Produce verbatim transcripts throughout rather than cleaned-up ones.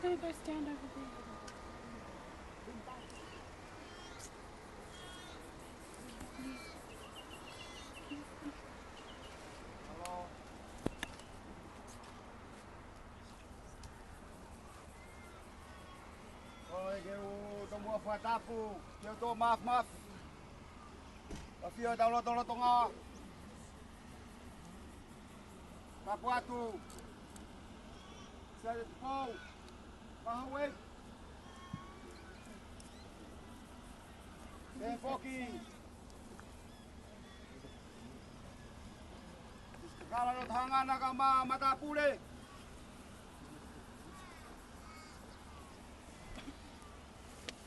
They stand over there. ʻOi, ke u tomuʻa fakatapu ki he ʻOtua Māfimafi. ʻAfio ʻi hotau lotolotonga. Tapu atu. Siaʻatupou. Mahawei. Pehē foki. Kala no tangana ka ma matāpule.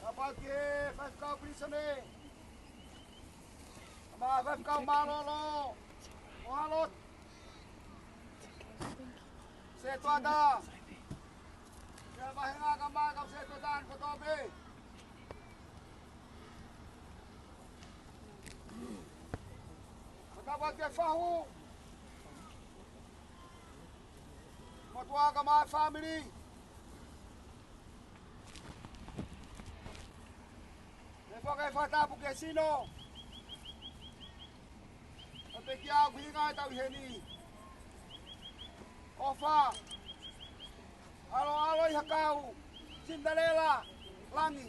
Tapu ki he faifekau pilīsone. Ka ma faifekau mālōlō. ʻO halo. Setuata. Ke vahenga ka ma kau setuata kotoa pē. Ka tapu ki he fahu. Motuʻa ka ma fāmili. Pehē foki e fakatapu ki he sino. ʻO pekia ʻoku hinga ʻetau ʻi heni. ʻOfa. ʻAloʻalo ʻi he kau. Cinderella. Langi.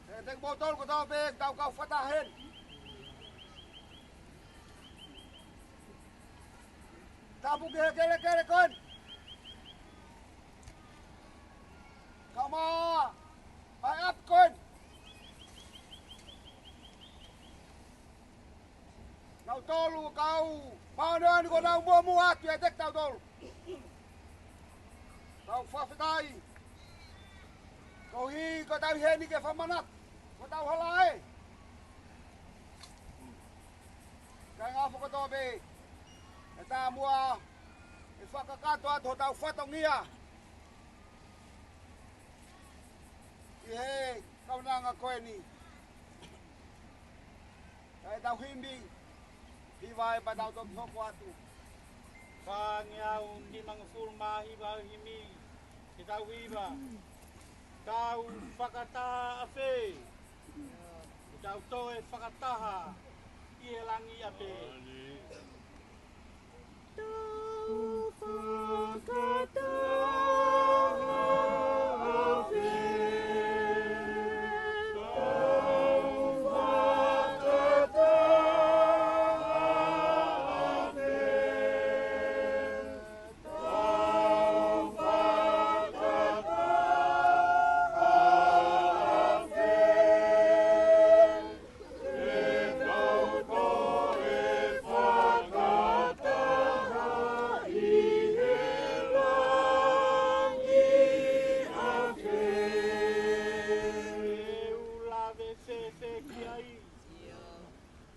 ʻE te kimoutolu kotoa pē, tau kau fakataha heni. Tapu ki he kelekele ko eni. Ka ma, ʻai ʻapi ko eni. Nautolu kau, māʻoniʻoni ko nau muʻomuʻa atu ʻiate kitautolu. Tau fakafetaʻi. Koeʻuhi ko ʻetau ʻi heni ke fakamanatu ko ʻetau hala ē. Kāinga fokotoa pē, ʻe taumuʻa, ʻe fakakakato atu hotau fatongia. ʻI he kaunanga ko eni. Kae tau himi, hiva ē pea tau toki hoko atu. Fāngeau nimangofulu mā hiva himi, ke tau hiva. Tau fakataha ʻAfē. Ke tau toe fakataha ʻi he langi ʻapē. Tau fakataha ʻAfē. Tau fakataha ʻAfē. Tau fakataha ʻAfē. Ke tau toe fakataha ʻi he langi ʻAfē. Te u lave fēfē ki ai?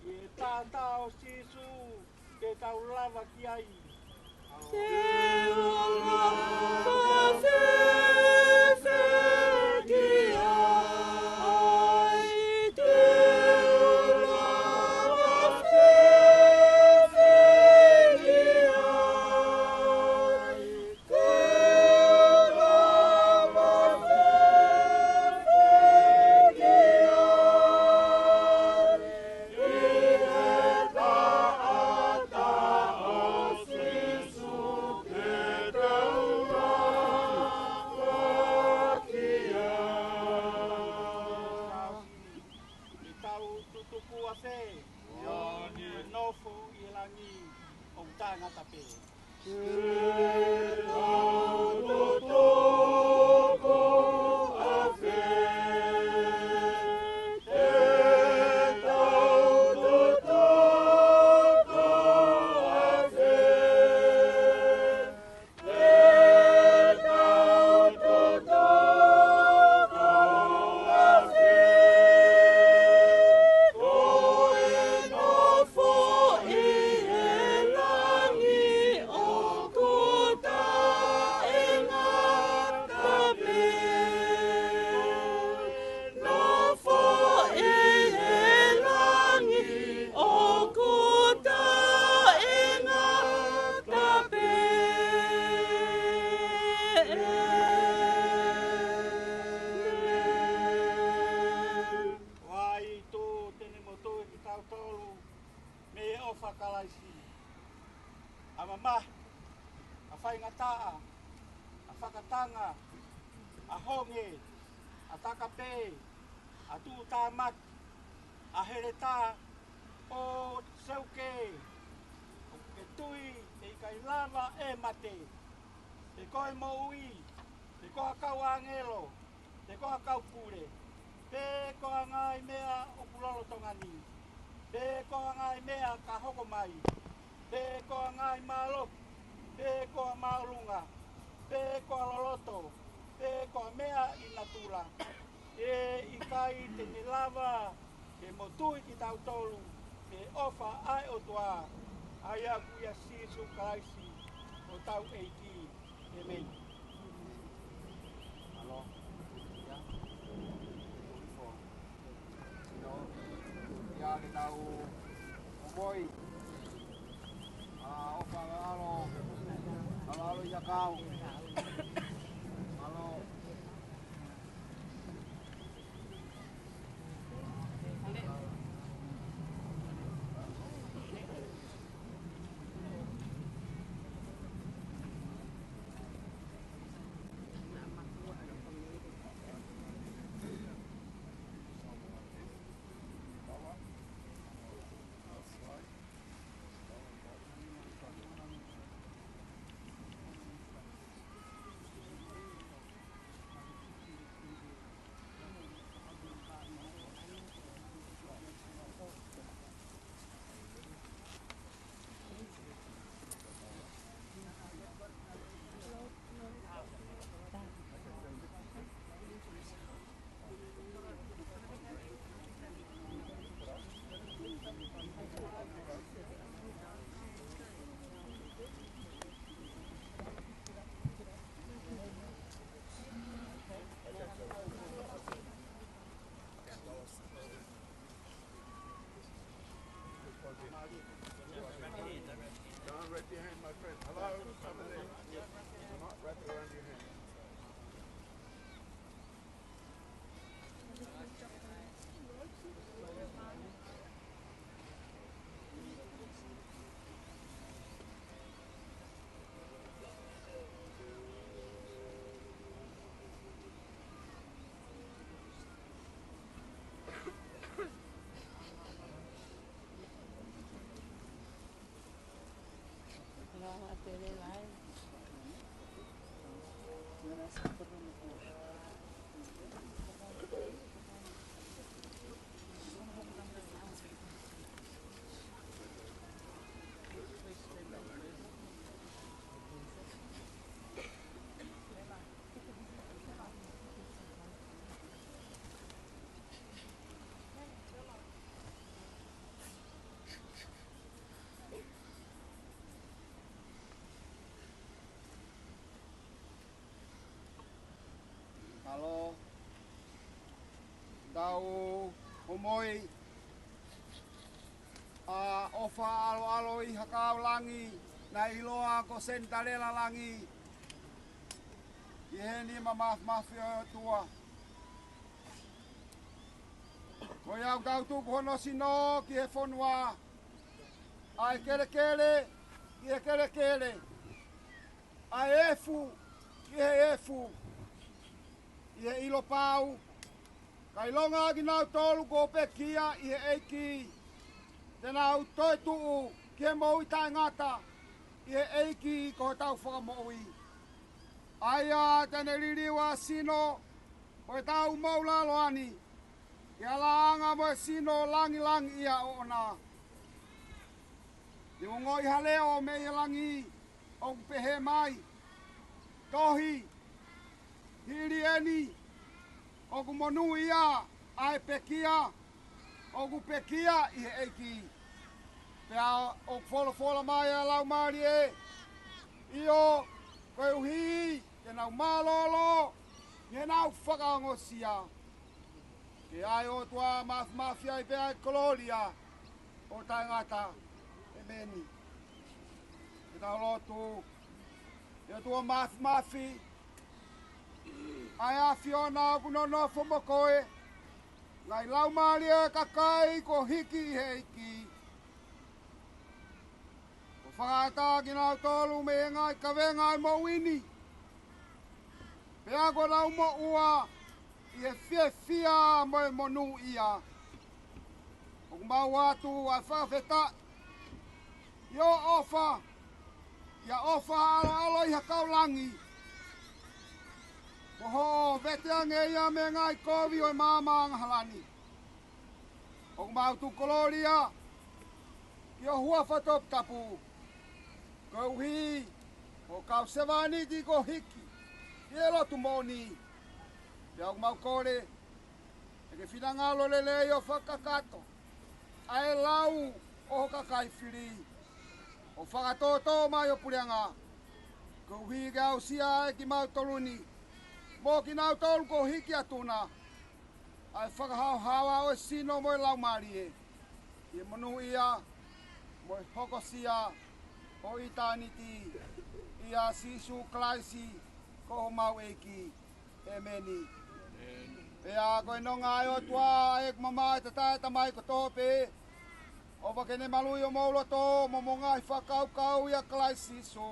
ʻI he taʻataʻa ʻo Sīsū te tau lava ki ai. Te u lava fēfē ki ai, te u lava fēfē ki ai, te u lava fēfē ki ai. ʻI he taʻataʻa ʻo Sīsū te tau lava ki ai. Ke tau tutuku ʻAfē, ʻo nofo ʻi he langi ʻoku taʻengata pē. Kalaisi, ʻa mamahi, ʻa faingataʻa, ʻa fakatanga, ʻa honge, ʻa takapē, ʻa tuʻutāmaki, ʻa heletā, ʻo seuke, ʻoku ke tui ʻe ʻikai lava ʻe mate, pe ko e moʻui, pe ko ha kau ʻāngelo, pe ko ha kau pule, pe ko ha ngaahi meʻa ʻoku lolotonga ni, pe ko ha ngaahi meʻa ka hoko mai, pe ko ha ngaahi mālohi, pe ko ha māʻolunga, pe ko ha loloto, pe ko ha meʻa ʻi natula, ʻe ʻikai te ne lava ke motuhi kitautolu mei he ʻofa ʻa e ʻOtua, ʻa ia ko ia Sīsū Kalaisi ko hotau ʻEiki. ʻĒmeni. Mālō. Ia. Ia ke tau homoi. ʻA, ʻofa ʻaloʻalo. ʻAloʻalo ʻi he ʻakau. Mālō. John, wrap your hand, my friend. Hello, family. Come on, wrap it around your hand. Mālō. Tau homoi. ʻA, ʻofa ʻaloʻalo ʻi he ʻakau langi, naʻe ʻiloa ko Senitalela Langi, ʻi he nima māfimafi ʻo e ʻOtua. Ko ia ʻoku tau tuku hono sino ki he fonua, ʻa e kelekele ki he kelekele, ʻa e efu ki he efu, ʻi he ʻilo pau, ka ʻilonga kinautolu kuo pekia ʻi he ʻEiki, te nau toetuʻu ki he moʻui taʻengata ʻi he ʻEiki ko hotau Fakamoʻui. ʻA ia te ne liliu ʻa e sino ʻo ʻetau moʻulaloa ni, ʻi he laʻanga mo e sino langilangiʻia ʻoʻona. Te u ongoʻi ha leʻo mei he langi ʻoku pehē mai, tohi, hili eni, ʻoku monūʻia ʻa e pekia ʻoku pekia ʻi he ʻEiki. Pea ʻoku folofola mai ʻa e Laumālie, ʻio, koeʻuhi ke nau mālōlō, ke nau fakaongosia, ke ʻa e ʻOtua māfimafi ai pē ʻa e kolōlia ʻo taʻengata. ʻĒmeni. Ke tau lotu. ʻE ʻOtua māfimafi, ʻa e ʻAfiona ʻoku nonofo mo koe, ngaahi laumālie ʻo e kakai kuo hiki ʻi he ʻEiki. Fakaʻatā kinautolu mei he ngaahi kavenga ʻo e moʻui ni, pea kuo nau moʻua ʻi he fiefia mo e monūʻia. ʻOku mau ʻoatu ʻa e fakafetaʻi ʻi hoʻo ʻofa, ʻi he ʻofa ʻaloʻalo ʻi he kau langi, mo hoʻo veteange ia mei he ngaahi kovi ʻo e maama angahala ni. ʻOku mau tuku kolōlia ki ho huafa toputapu, koeʻuhi ko e kau sevāniti kuo hiki ʻi he lotu moʻoni. Pea ʻoku mau kole ʻe ke finangalo lelei ʻo fakakakato ʻa e lau ʻo ho kakai fili, ʻo fakatōtō mai ho puleʻanga, koeʻuhi ke aʻusia ʻe kimautolu ni mo kinautolu kuo hiki atu na ʻa e fakahaohaoa ʻo e sino mo e laumālie, ʻi he monūʻia mo e hokosia ʻo ʻitāniti, ʻia Sīsū Kalaisi ko homau ʻEiki. ʻĒmeni. Pea ko e nonga ʻa e ʻOtua ʻoku mamaʻo ʻi he tangata, ʻa e Tamai kotoa pē, ʻofa ke ne maluʻi homou loto mo hoʻomou ngaahi fakakaukau ʻia Kalaisi Sīsū.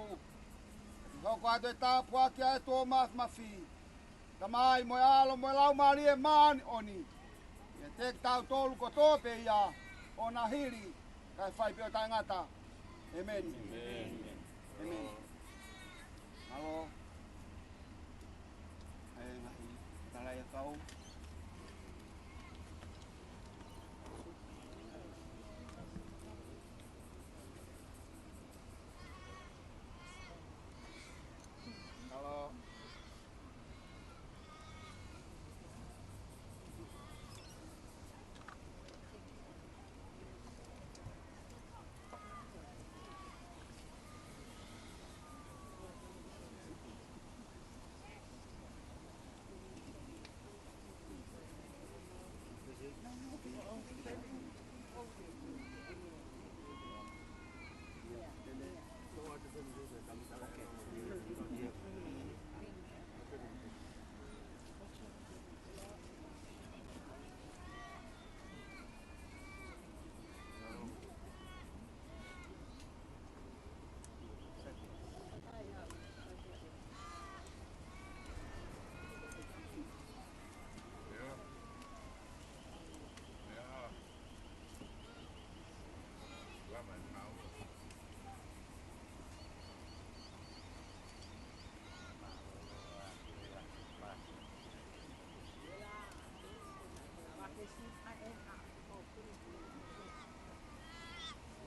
Ke hoko atu e tāpuaki ʻa e ʻOtua Māfimafi, Tamai mo e ʻAlo mo e Laumālie Māʻoniʻoni, ʻiate kitautolu kotoa pē ia, ʻo na hili kae fai pē ʻo taʻengata. ʻĒmeni. ʻĒmeni. ʻĒmeni. Mālō. ʻA e ngaahi tala ia kau. Mālō.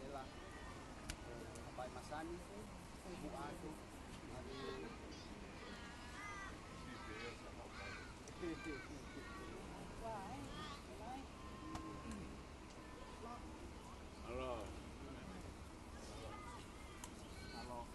Ela, ʻo Hapai Masani, Muʻatu, Mari. Mālō. Mālō.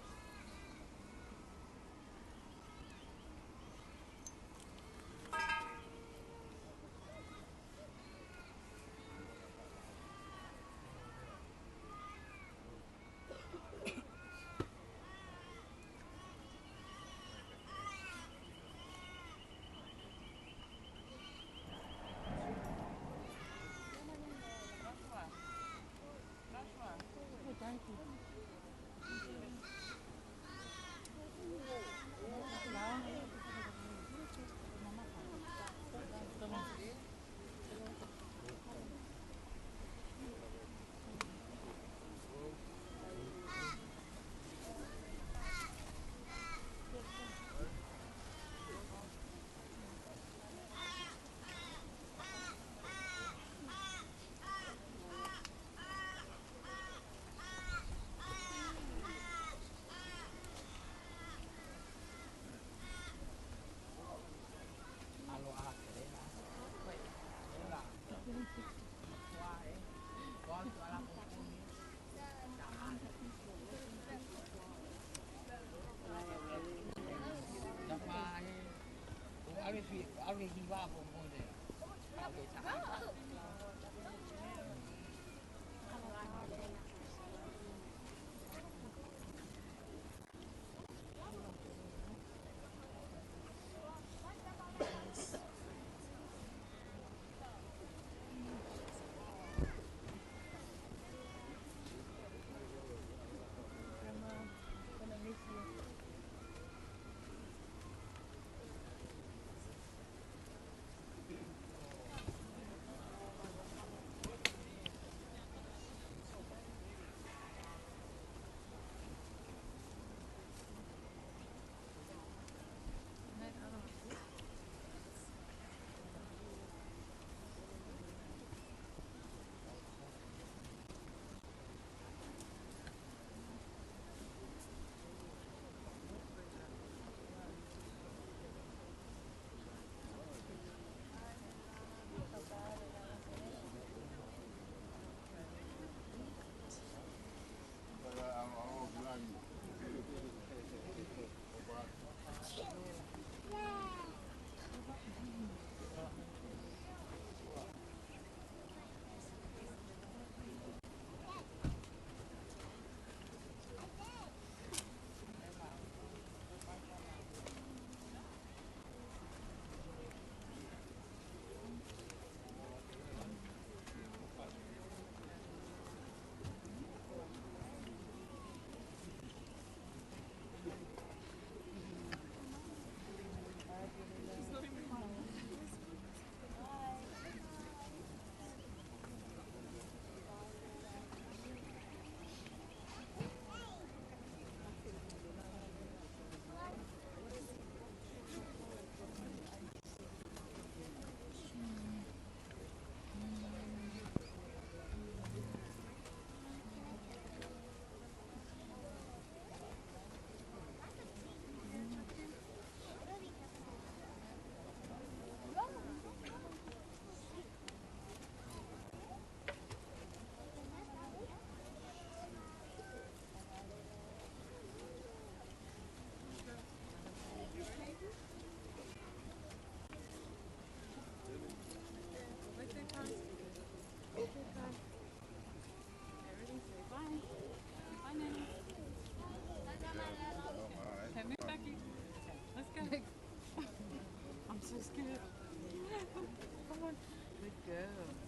Ua.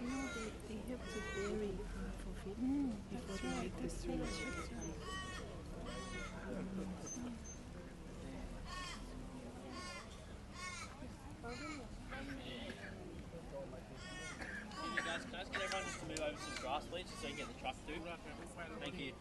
No, they, they have to bury half of it before they make the street. Hey guys, can I ask everyone just to move over to the grass, please, just so you can get the truck through? Thank you.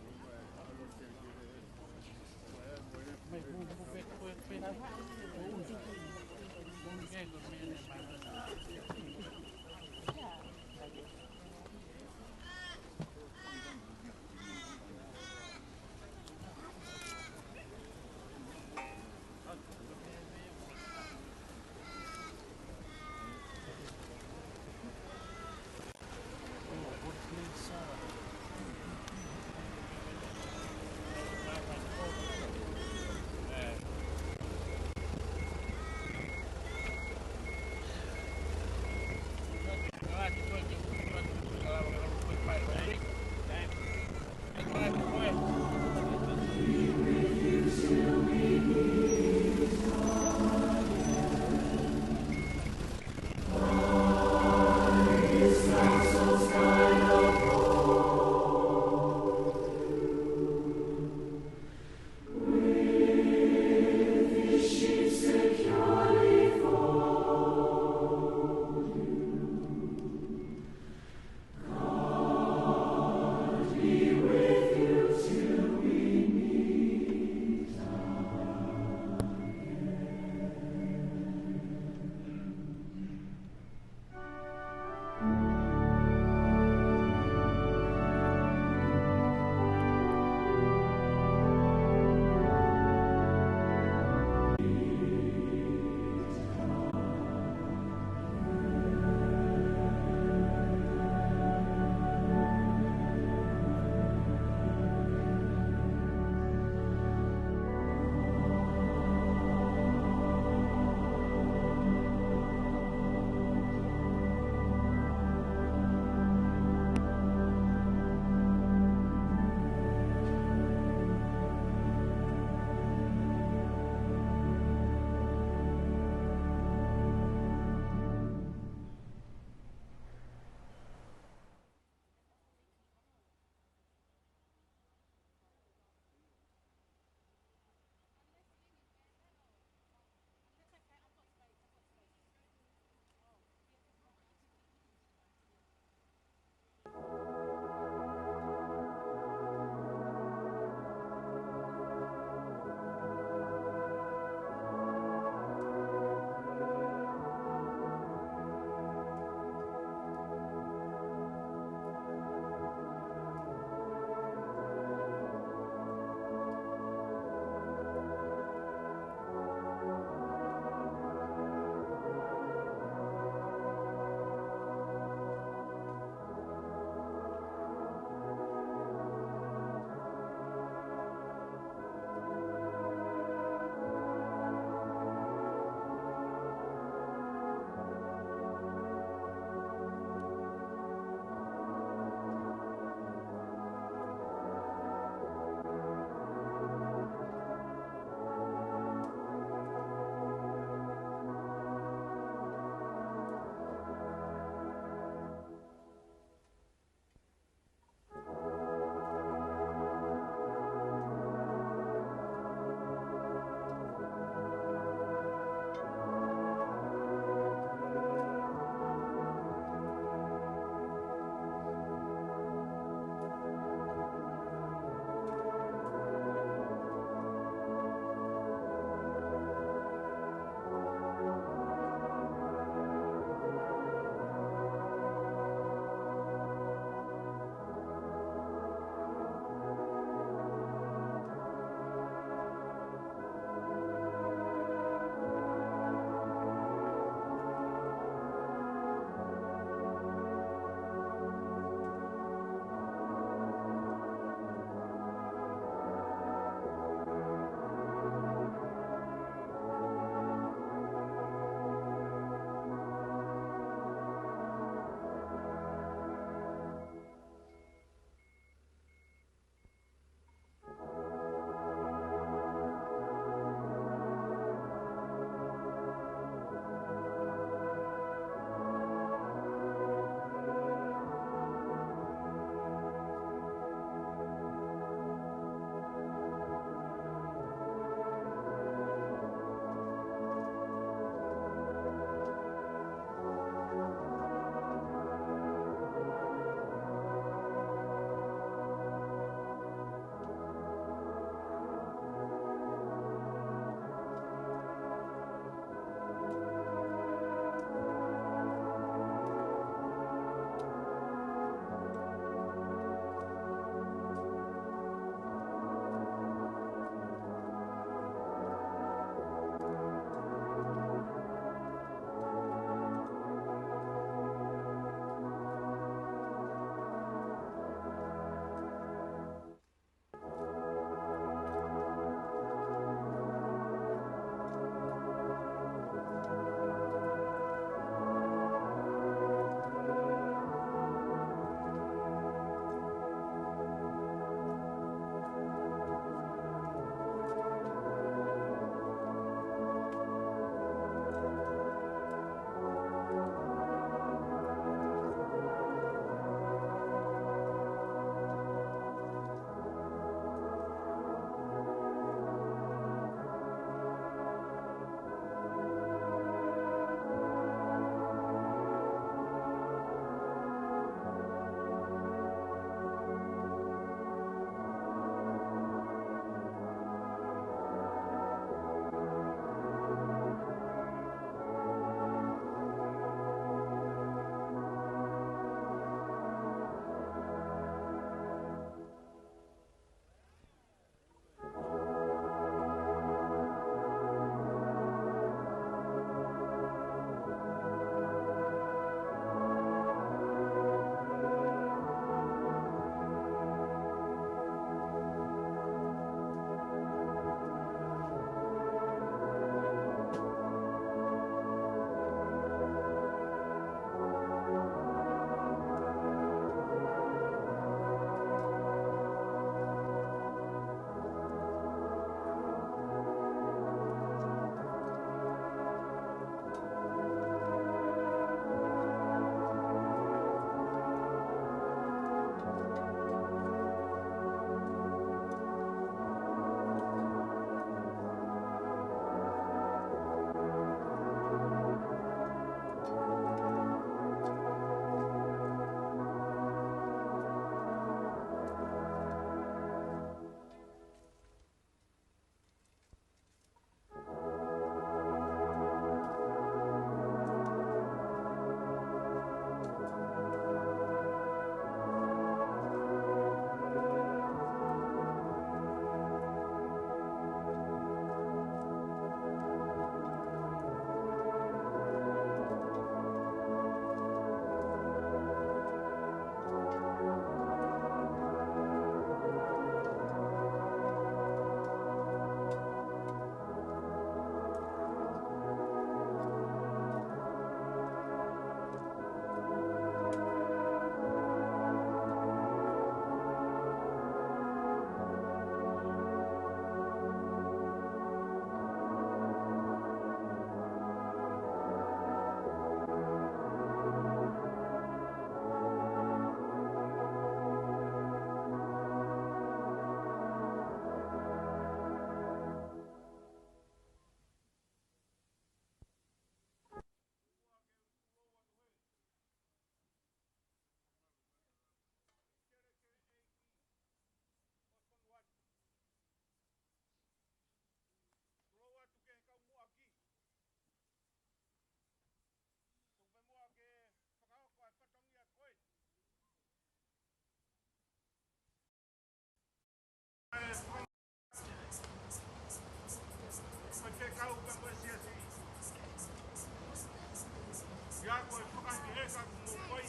Ko e fakaʻikiheka kuo mou fai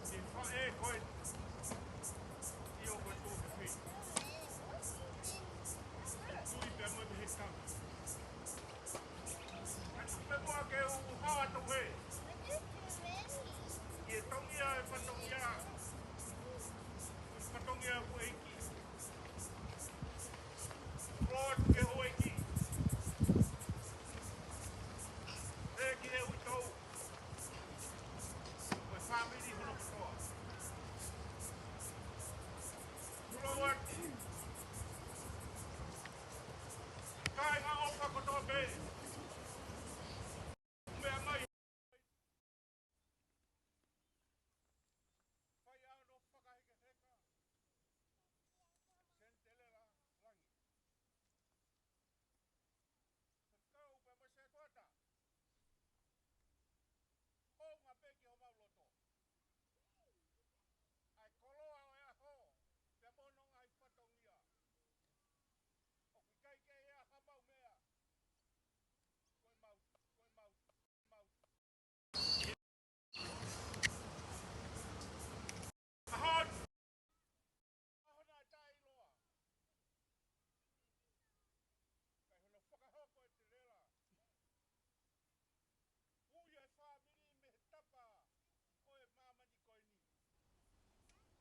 ki he faʻē ko ē, ʻio ko e tuofefine. Tui pea mo e mehekitaki. Kae tuku pē muʻa ke u hao atu hē ki he tongi ʻa e fatongia, fatongia ʻa e ʻEiki. Lord, ke houʻeiki. Pea ki he uitou. Ko e fāmili hono kotoa. Lord. Kāinga ʻofa kotoa pē. Meʻa mai. Fai ʻa hono fakahekeheka. Senitelela Langi. Kau pē mo e setuata. ʻOnga pē ki homau loto. ʻA e koloa ʻo e ʻaho, pea mo hono ngaahi fatongia. ʻOku ʻikai ke ʻi ai hamau meʻa. Ko e mau, ko e mau, mau. ʻAho, ʻaho naʻe taʻeʻiloa. Kae hono fakahoko ʻe Telela. Ui ʻa e fāmili mei he tapa ʻo e māmani ko eni.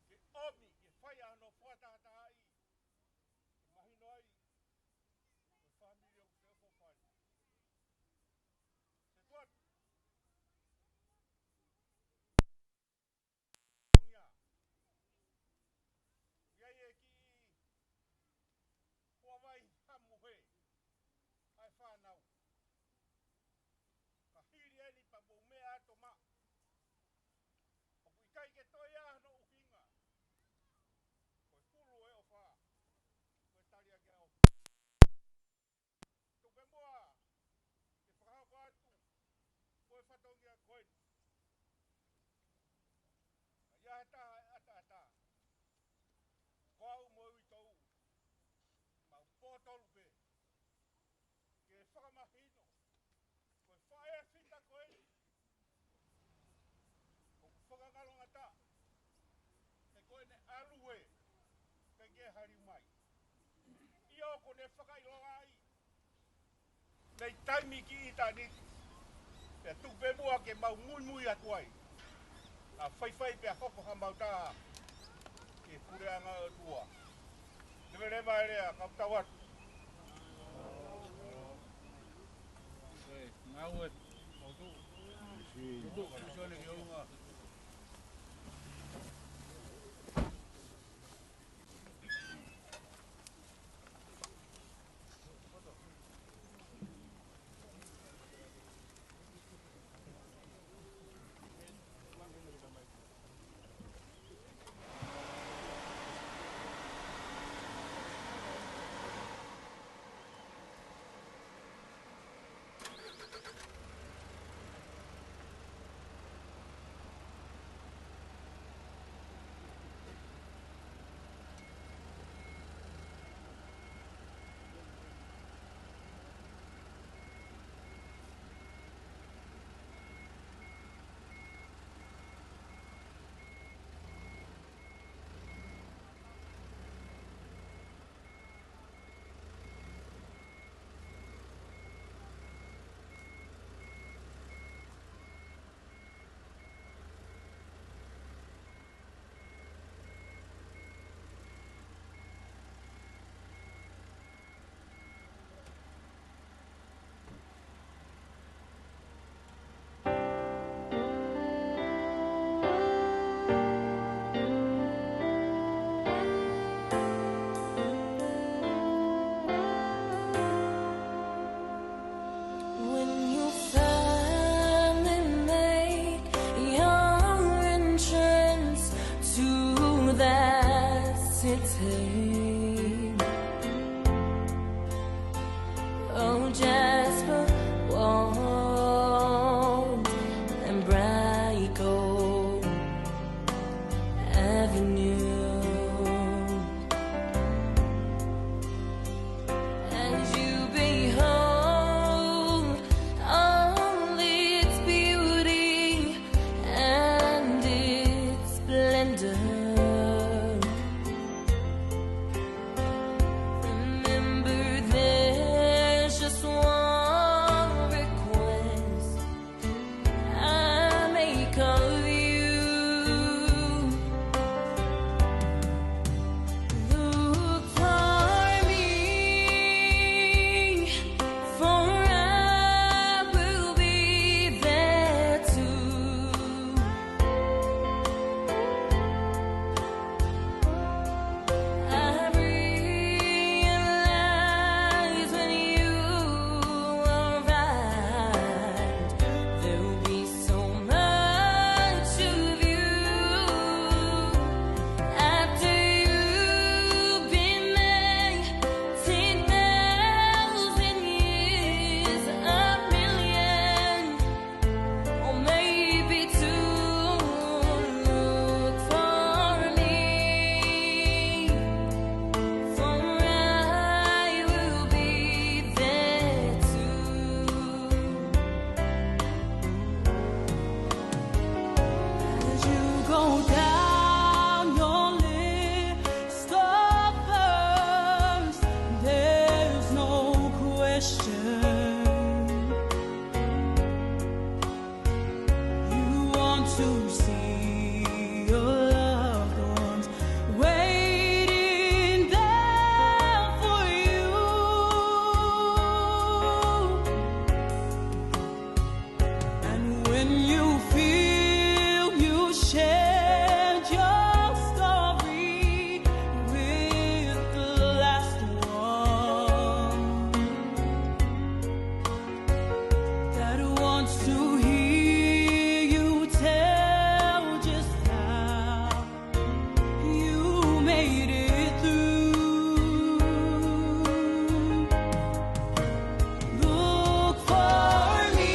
Ke ʻomi, ke fai ʻa hono fakatahatahaʻi. Ke mahino ai, ko e fāmili ʻoku feʻofoʻofani. Setuata. Ia. ʻI ai e kiʻi huavai hamohe ʻa e fānau. Ka hili eni pea mou meʻa atu maʻa. ʻOku ʻikai ke toe ʻi ai hano ʻuhinga. Ko e hulu ʻo e ʻofa. Ko e tali ʻaki ʻa e ʻofa. Tuku pē muʻa ke fakahoko atu ko e fatongia ko eni. ʻA ia he taha e ʻataʻatā. Ko au mo e uitou. Mau pōtolu pē. Ke fakamahino. Ko e faʻē fita ko eni. ʻOku fakangalongata. He ko ʻene ʻalu ē, ʻikai ke hali mai. ʻIo, kuo ne fakaʻilonga ai. Mei taimi ki ʻitāniti. Pea tuku pē muʻa ke mau muimui atu ai. ʻA faifai pea hoko hamau taha. Ki he puleʻanga ʻo e ʻOtua. Leveleva e lea, kau tau atu. Ē, ngāue. to see your loved ones waiting there for you. And when you feel you shared your story with the last one that wants to hear you tell just how you made it through. Look for me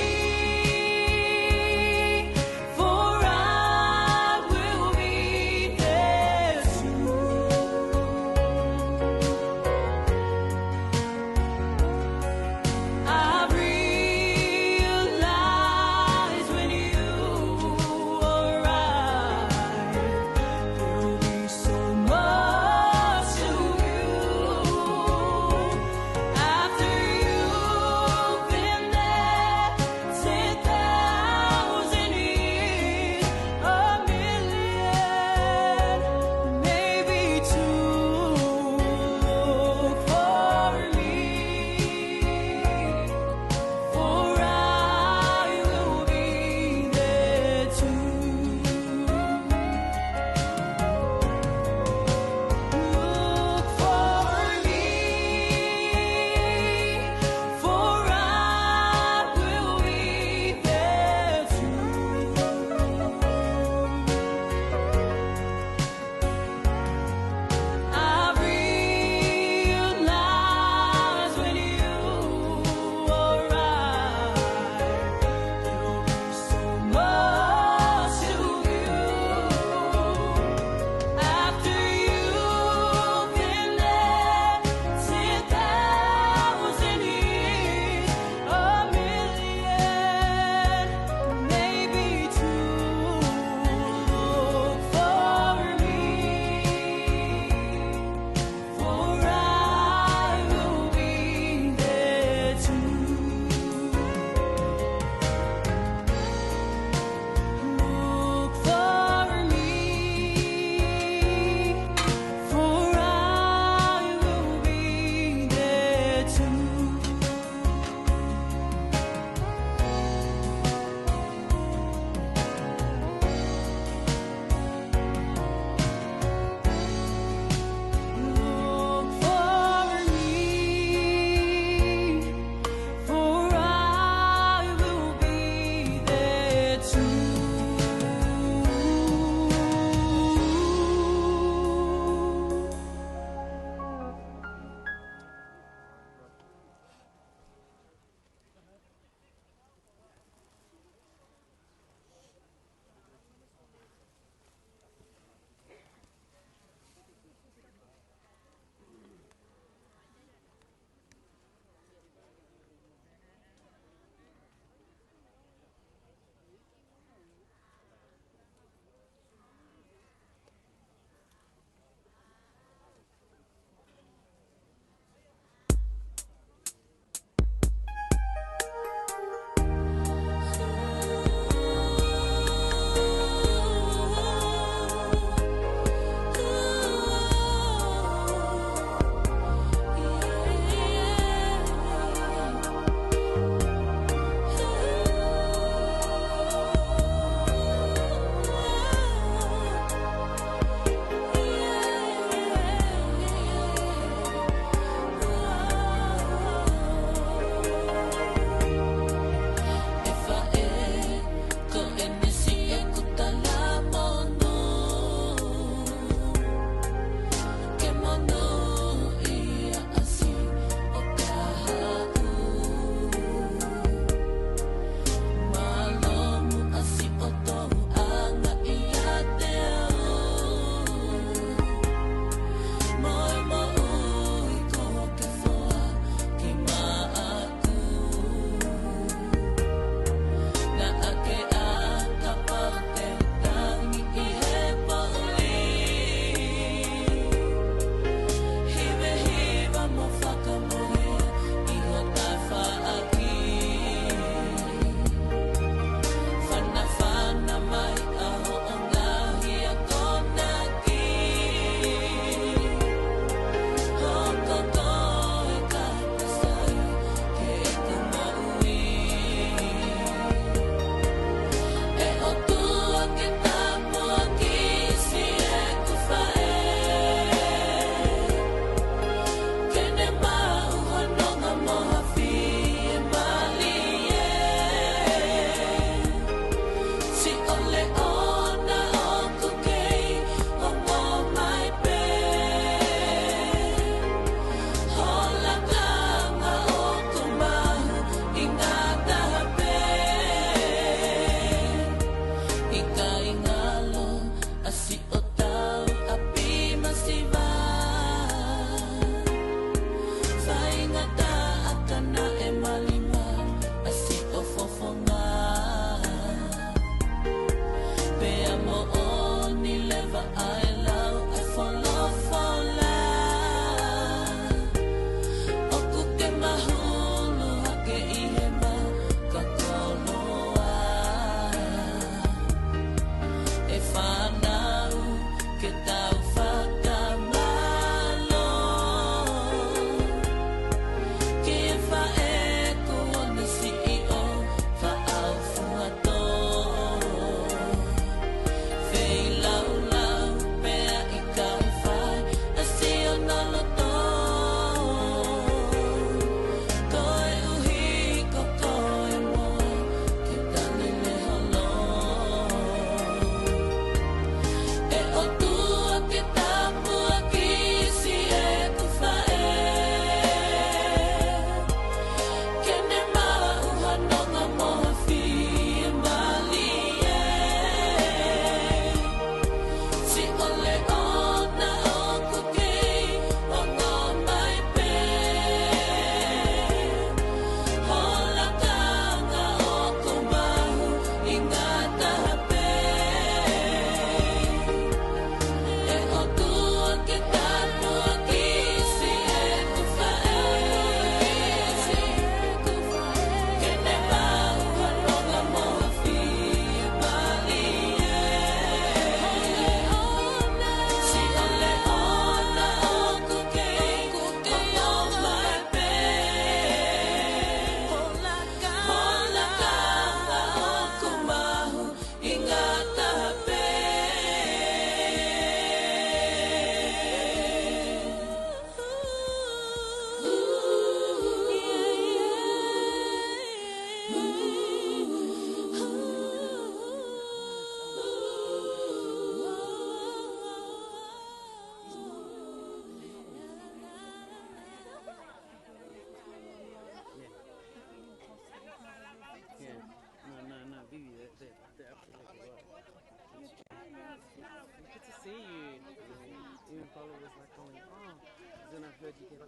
It was like going, oh, Zuna heard you gave up.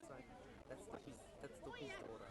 So that's the piece, that's the piece order.